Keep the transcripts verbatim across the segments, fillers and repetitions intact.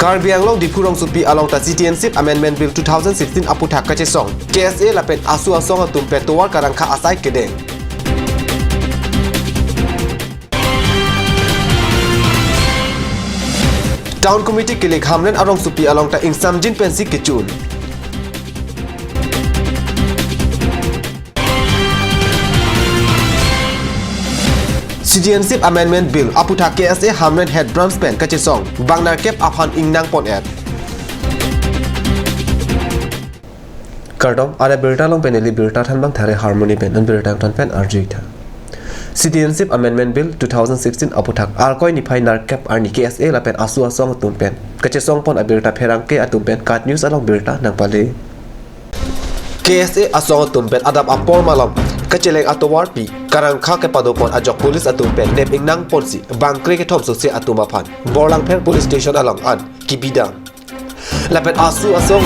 Karbi Anglong Diphu rongsopi along ta Citizenship Amendment Bill two thousand sixteen aphuthak kachesong K S A lapen ASU asong atum pen tovar karangkha asai kedeng. Town Committee kilik Hamren arongsopi along ta ingsamjin pensi kechun. Citizenship Amendment Bill aphuthak K S A Hamren Head Branch pen kachesong bang nerkep aphan ingnang pon-et. Kardom, ada birta along pen neli birta thanbang Thare Harmony pen, non birta than pen arju-ik tha. Citizenship Amendment Bill two thousand sixteen aphuthak Arkoi niphai nerkep arni K S A lapen ASU asong atum pen kachesong pon abirta pherangke atum pen KAT News along birta nangpale. K S A asong atum pen adap apor malom kacheleng atovarpi karangkha kepado pon ajok police atum pen nep ingnang ponsi bang kre kethom sose atum aphan Borlangpher Police Station along an kebidam. Lapen ASU asong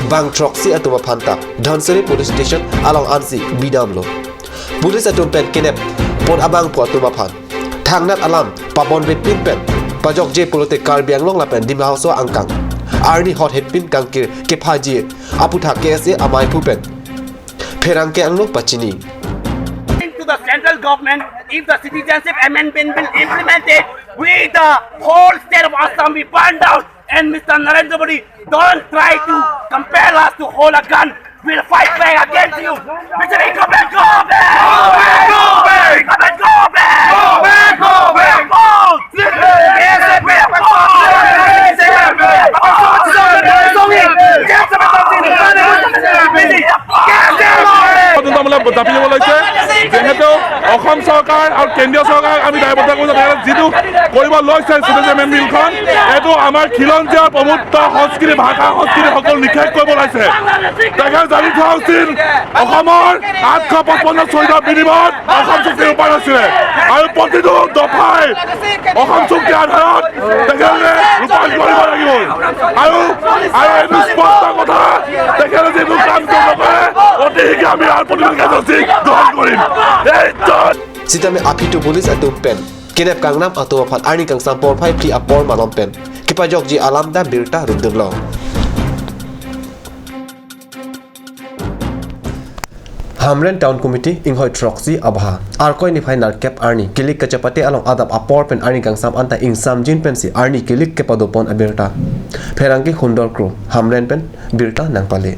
bang throksi atum aphan ta Dhansiri Police Station along ansi bidamlo. Police atum pen kenep pon abangphu atum aphan thangnat alam pabonvepin pen pajokje pulote Karbi Anglong lapen Dima Hasao angkang arni hot hepin kangkir kephaji aphuthak K S A amaiphu pen pherangke angno pachini. To the central government, if the Citizenship Amendment Bill implemented, we, the whole state of Assam, we burn down. And Mister Narendra Modi, don't try to compel us to hold a gun. We'll fight back against you. B J P, go back, go back! Go back, go back! Go back, go back! Go back, go back! We are bold! প্ৰথমতে দাবী ল'ব লাগিছে, যিহেতু অসম চৰকাৰ আৰু কেন্দ্ৰীয় চৰকাৰক আমি দায়বদ্ধ কৰিব লাগে, যিটো কৰিব লৈছে চিটিজেন এমেণ্ডমেণ্ট বিলখন, এইটো আমাৰ খিলঞ্জীয়াৰ প্ৰমুক্ত সংস্কৃতি, ভাষা সংস্কৃতি সকলো নিষেধ কৰিব ওলাইছে। তেখেতে জানি থোৱা উচিত, অসমৰ আঠশ পঁচপন্ন চৈধ্যৰ বিনিময়ত অসম চুক্তি ৰূপায়ণ আছিলে আৰু প্ৰতিটো দফাই অসম চুক্তিৰ আধাৰত তেখেতে ৰূপায়ণ কৰিব লাগিব। আৰু, আৰু এইটো স্পষ্ট কথা, তেখেতে যিটো কাম নকৰে, অতি শীঘ্ৰে আমি ইয়াৰ প্ৰতিবাদ কাৰ্যসূচী গ্ৰহণ কৰিম। এই যত Sitame aphi tu police atum pen kenep kangnam atum aphan arni kangsam porphai phli apor malom pen kepajokji alam ta birta rudurlo. Hamren Town Committee inghoi throksi abha Arkoi niphai nerkep arni kilik kachepate along adap apor pen arni kangsam anta ingsamjin pensi arni kilik kepado pon abirta pherangke Hundor Kro Hamren pen birta nangpale.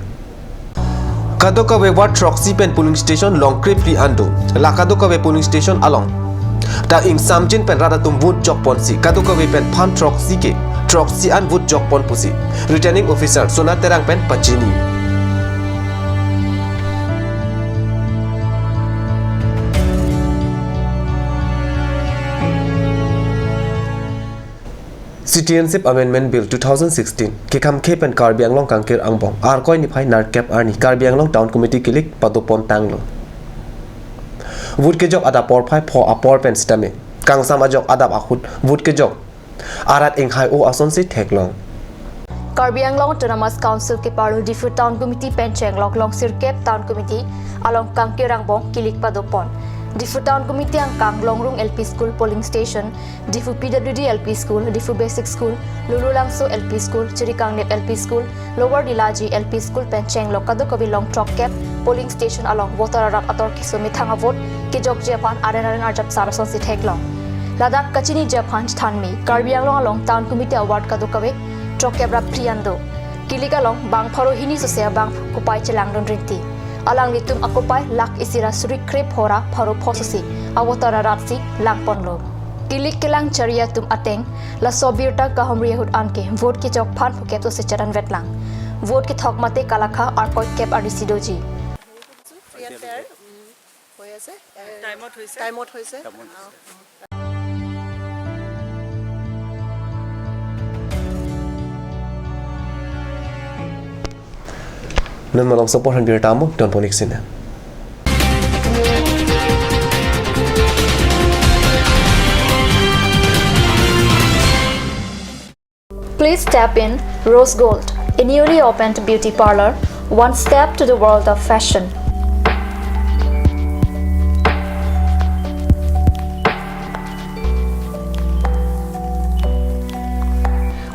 Kadokave ward throksi pen polling station long krepli an do. La kadokave polling station along ta ingsamjin pen rat atum vote jok ponsi kadokave pen phan throksi ke throksi an vote jok pon pusi Returning Officer Sona Terang pen pachini. Citizenship Amendment Bill two thousand sixteen kekhamkhe pen Karbi Anglong kangkir angbong Arkoi niphai nerkep arni Karbi Anglong Town Committee kilik pado pon tanglo. Vote kejok adap porphai pho apor pen sitame kangsam ajok adap ahut vote kejok arat inghai-o asonsi theklong. Karbi Anglong Autonomous Council keparlo Diphu Town Committee pen chenglok long sirkep Town Committee along kangkir angbong kilik pado pon. Diphu Town Committee angkang Longrung L P School polling station, Diphu P W D L P School, Diphu Basic School, Lululangso L P School, Chirikangnip L P School, Lower Dilaji L P School pen chenglok kadokave long throkkep polling station along voter arat ator keso methang avote kejokji aphan aren aren arjap sar asonsi theklong. Ladak kachiniji aphan chethanme Karbi Anglong along Town Committee a-ward kadokave throkkep ra phli an do. Kilik along bang pharo hini sose abang kopai chelangdun rinti. Alanglitum akopai lakh isi ra suri krepho ra pharo pho sose avoter aratsi langponlo. Kilik kelang chari atum ateng laso birta kahumri ahut anke vote kejok phan phokep sose cheranvetlang. Vote kethok mate kalakha arkoikep arnisi doji. Free and fair হৈ আছে। টাইমত হৈছে। টাইমত হৈছে। Non malom sopo han birta mo don ponik sine. Please step in Rose Gold, a newly opened beauty parlor, one step to the world of fashion.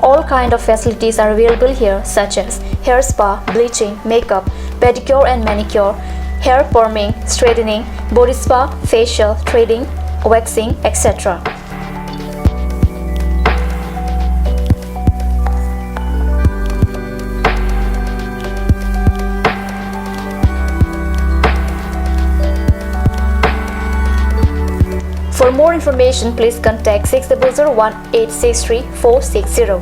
All Kind of facilities are available here, such as hair spa, bleaching, makeup, pedicure and manicure, hair perming, straightening, body spa, facial, threading, waxing, et cetera. For more information, please contact six double zero one eight six three four six zero.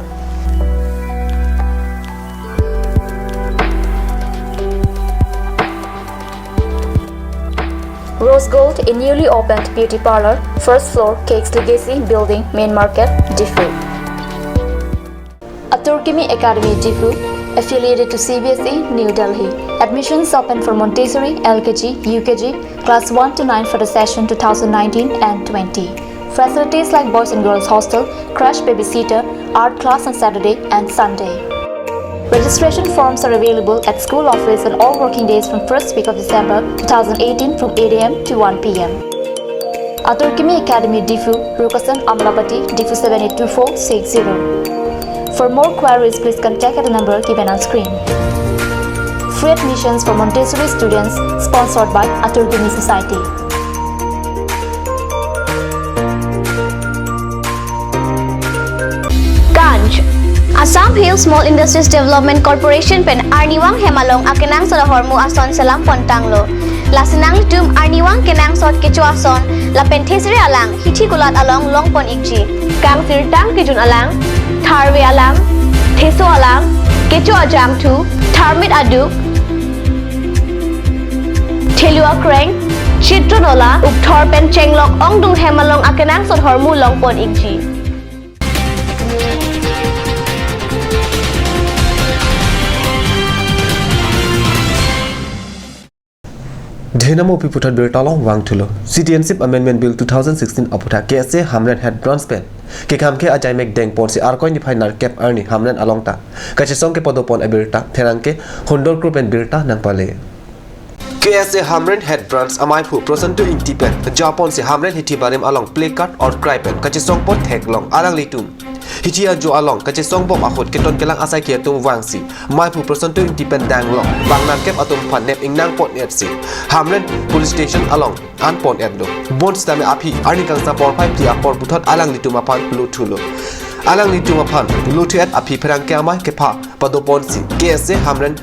Rose Gold, a newly opened beauty parlor, first floor, Cakes Legacy Building, Main Market, Diphu. Atur Kimi Academy, Diphu, affiliated to C B S E, New Delhi. Admissions open for Montessori, L K G, U K G, class one to nine for the session two thousand nineteen and twenty. Facilities like boys and girls hostel, crash babysitter, art class on Saturday and Sunday. Registration forms are available at school office on all working days from first week of December two thousand eighteen from eight A M to one P M. Atur Kimi Academy, Diphu, Rukasan Amlapati, Diphu seven eight two four six zero. For more queries, please contact at the number given on screen. Free admissions for Montessori students, sponsored by Atur Kimi Society. Ganj. Assam Hill Small Industries Development Corporation pen arnivang hem along akenangsot ahormu ason selam pontanglo. Lasi nanglitum arnivang kenangsot kecho ason lapen thesere alang hithi kulat along longpon ikji. Kangsirtang kejun alang, tharve alang, theso alang, kecho ajangthu, tharmit aduk, thelu akreng, chitron ola, ukthor pen chenglok ongdung hem along akenangsot ahormu longpon ikji. Dhenamo pi puthot birta along vangthulo. Citizenship Amendment Bill two thousand sixteen aputhak K S A Hamren Head Branch pen kekhamkhe ajaimek dengponsi Arkoi niphai nerkep arni Hamren along ta kachesong kepadopon abirta pherangke hundor kro pen birta nangpale. K S A Hamren Head Branch amaiphu Prosanto Ingti pen japonsi Hamren hithi barim along placard or krai pen kachesongpon theklong alanglitum hithi ajo along kachesongbom ahut keton kelang asaikhi atum vangsi maiphu Prosanto Ingti pen danglong bang nerkep atum aphan nep ingnangpon-etsi Hamren Police Station along anpon-etlo. Bonsitame aphi arni kangsam porphai phli apor puthot alanglitum aphan lothulo. Alanglitum aphan lothu-et aphi pherangke amei kepha padoponsi K S A Hamren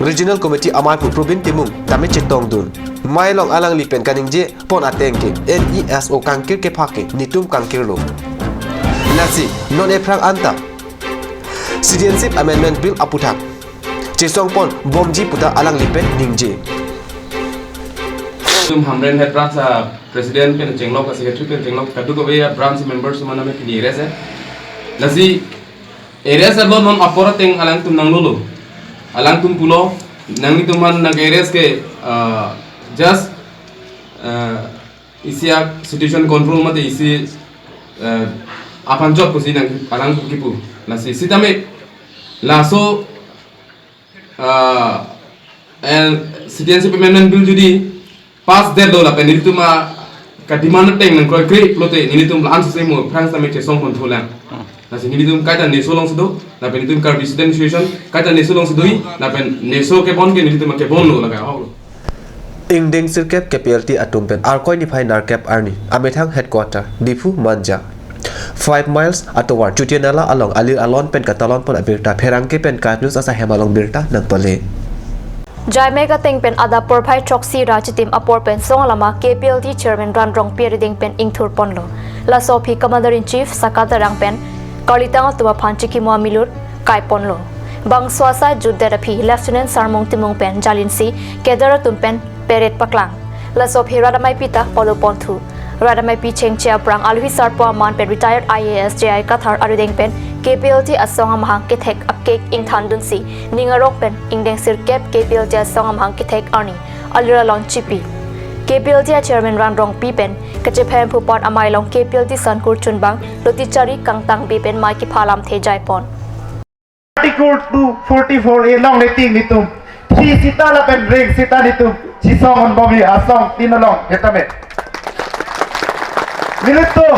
Regional Committee amaiphu Probin Timung tame chetongdun. Mei along alangli pen kaningjepon ateng ke N E S O kangkir kepha ke netum kangkirlo. Lasi non ephrang anta Citizenship Amendment Bill aputhak chesongponbomji puta alangli pen ningje. Tum Hamren Head Branch a President pen chenglok, a Secretary pen chenglok, kadokave a branch members atum name pini arrest e. Lasi arrest alo non apor ateng alangtum nanglolo. Alangtum pulo, nanglitum aphan nang arrest ke, ah, just, ah, isi a situation control mate isi, ah, aphan chot pusi nang alangtum kipu. Lasi sitame laso, ah, and Citizenship Amendment Bill jodi pass detlo lapen nelitum a kademand ateng nangkroikre pulote nelitum la-an sosemo phrang sitame chesongpon thulang. Lasi nelitum kaita neso alongsi do, lapen nelitum Karbi Student Association kaita neso alongsi do, lapen neso kebon ke nelitum kebonlo laga ahok. Ingdeng sirkep K P L T atum pen Arkoi niphai nerkep arni amethang headquarter Diphu Manja five miles atovar Chutia Nala along alir alon pen katalonpon abirta pherangke pen KAT News asai hem along birta nangpale. Jaimek ateng pen adap porphai throksi ra chitim apor pen song alama K P L T Chairman Ran Rongpi arideng pen ingthurponlo. Laso aphi Commander in Chief Saka Terang pen karlitang atum aphan chikimo amilur kaiponlo. Bangso asai jutdet aphi Lieutenant Sarmung Timung pen jalinsi cadre atum pen parade paklang. Laso aphi rat ameipi ta padoponthu. Rat ameipi chengche aphrang alohi sarpo aman pen retired I A S J I Kathar arideng pen K P L T asong amahang kethek akek ingthandunsi ning arok pen ingdeng sirkep K P L T asong amahang kethek arni alir alon chipi. K P L T a Chairman Ran Rongpi pen kachephemphu apot amei along K P L T sangkur chunbang Loti Chari Kangtangbi pen mei kepha lamthe jaipon. Article two forty-four A along nelitum three sita lapen ring sita nelitum chesongponbomji asong tin along hetame. Nelitum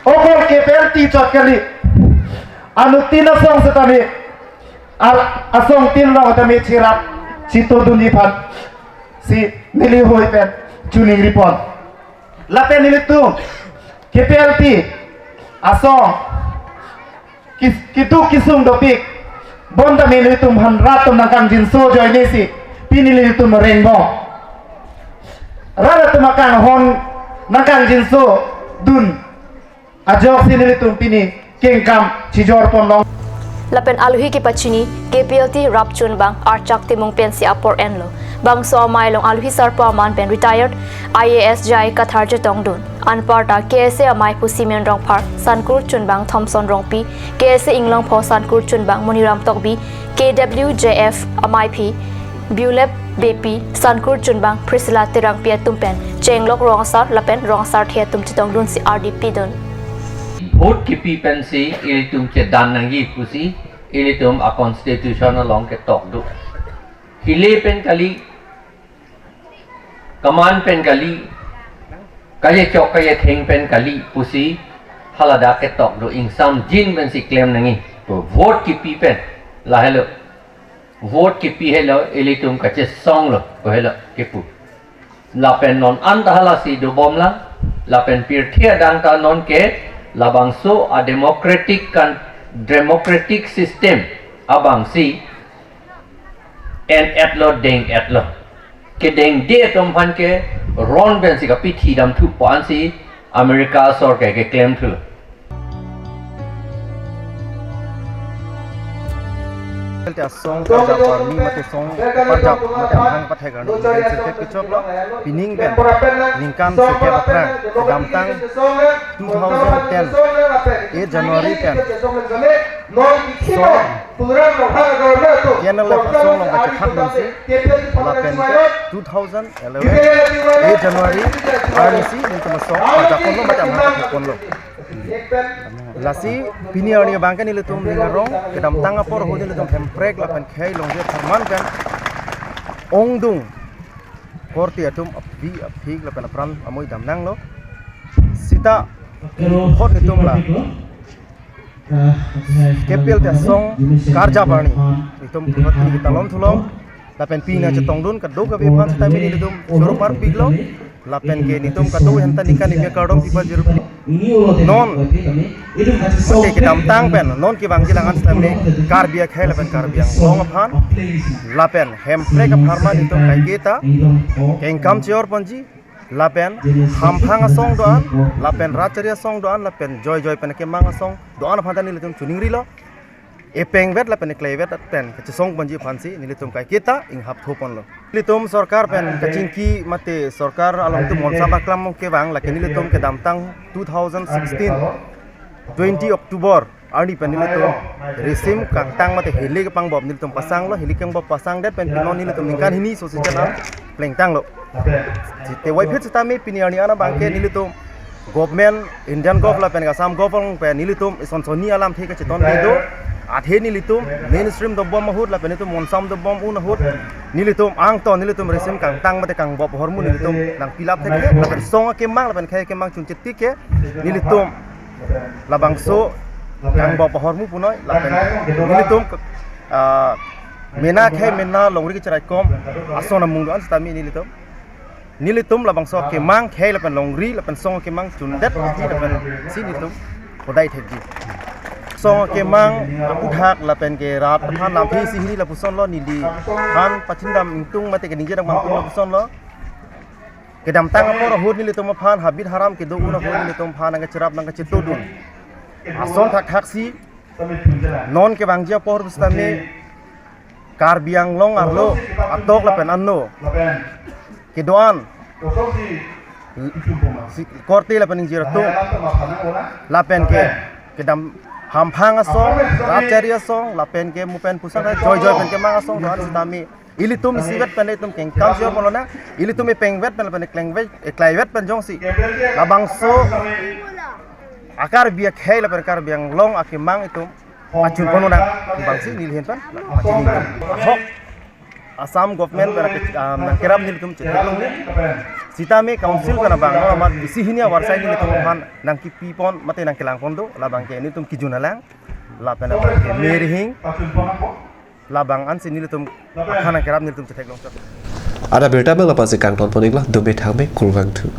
okol K P L T chot kali. Anuttin asong setame, ar-, asong tin along tame cherap chetongdunji aphan si neli hoi pen choningri pon. Lapen nelitum K P L T asong kis-, keduk kesung dopik, bonta nelitum aphan rat atum nangkangjinso ajoine si pini nelitum rengbong. Rat atum akanghon nangkangjinso dun ajoksi nelitum pini kengkam chijor ponlong. Lapen alohi kepachini K P L T rapchunbang Archak Timung pensi apor enlo. Bangso amei along alohi sarpo aman pen retired I A S J I Kathar chetongdun. Anparta K S A amei aphu Simeon Rongphar, Sankur chunbang Thomson Rongpi, K S A Inglongpho Sankur chunbang Moniram Tokbi, K W J F amei aphi Biulep Beypi, Sankur chunbang Priscilla Terangpi atum pen chenglok rong asar lapen rong asarthe atum chetongdunsi ardi pidun. Vote kipi pensi ilitum chedan nangji pusi ilitum a constitution along ketok do. Hile pen kali, kaman pen kali, kachechok kachetheng pen kali pusi haladak ketok do, ingsamjin pensi klem nangji. Vote kipi pen lahelo. Vote kipi helo, ilitum kachesonglo, ko helo kipu. Lapen non anta halasi dobomlang, lapen pirthe adang ta nonke labangso a democratic kan, democratic system abangsi en-etlo, deng-etlo. Kedengde atum aphan ke ron pensi kapithi damthupo ansi America asor ke keklem thulo. Te asong karjap arni mate song karjap mate amahang pathek arni pen sirkep kechoklo, pining pen ningkan sirkep aphrang kedamtang two thousand ten eight January pen song K N L F asong along kachethak dunsi, lapen two thousand eleven eight January arnisi nelitum asong karjap ponlo mate amahang pathek ponlo. Lasi pini arni abangke nelitum ning arong kedamtang apor ahut nelitum hemprek lapen khei longji apharman pen ongdung korte atum aphi aphik lapen apran amoi damnanglo. Sita hot nelitum la K P L T asong karjap arni nelitum hot ni kita lom thulom. Lapen pini nangchetongdun kadokave aphan sitame nelitum choro parpiklo. Lapen ke nelitum kadokave aphan ta ningkan ipya kardom pipa jiru. Non mate kedamtang pen non kevangji lang-an sitame Karbi akhei lapen Karbi Anglong aphan lapen hemprek apharman nelitum kaiketa kengkam chejor ponji. Lapen hamphang asong do-an, lapen rat chari asong do-an, lapen joijoi pen kemang asong do-an aphan ta nelitum choningrilo. Epengvet lapen ekleivet pen kachesong ponji aphansi nelitum kaiketa inghap tho ponlo. Nelitum sorkar pen kachingki mate sorkar along atum monsam paklam kevang, lake nelitum kedamtang two thousand sixteen twenty October arni pen nelitum risim kangtang mate hili kepangbop nelitum pasanglo, hili kepangbop pasangdet pen pinon nelitum ningkan hini so si chana plengtanglo. Te waiphit sitame pini arni an abangke nelitum government, Indian government lapen Assam government pen nelitum ison sonni alamthe kacheton kedo. Athe nelitum mainstream dobom ahut lapen nelitum monsam dobom un ahut nelitum angton nelitum risim kangtang mate kangbop ahormu nelitum nangpilap thekhe, lapen song akemang lapen khei akemang chunchit tik ke nelitum labangso kangbop ahormu punoi lapen nelitum, ah, mena khei mena longri kecharaikom ason amung do-an sitame nelitum, nelitum labangso akemang khei lapen longri lapen song akemang chundet lapen si nelitum hodai thekji. Song akemang aputhak lapen ke rat aphan lamthe isi hini lapusonlo, neliphan pachindam ingtung mate keningje dam ingtung lapusonlo. Kedamtang apor ahut nelitum aphan habit haram kedo un ahut nelitum aphan nangkacherap nangkachetodun. Ason thakthak si non kevangji apor sitame Karbi Anglong arlo atok lapen anno kedo-an si korte lapen ingjir atum lapen ke kedam hamphang asong, rat chari asong, lapen ke mupen pusan joijoi pen kemang asong do-an sitame ilitum isivet pen itum kengkam chejor ponlonang, ilitum epengvet pen lapen eklengvet, ekleivet pen jongsi labangso a-Karbi akhei lapen Karbi Anglong akemang itum achun ponlonang, bangsi neli ahin pen achun ahok Assam government pen ake, ah, nangkerap nelitum chetheklongle. Sitame council pen abang amat isi hini avarsai nelitum aphan nangkipi pon mate nangkelang pon do, labangke nelitum kijun alang. Lapen apar ke Mirhing. Labang ansi nelitum aphan nangkerap nelitum chetheklong chot. Ada birta abang lapasi kangton pon-iklo, dome thangme, kurvangthu.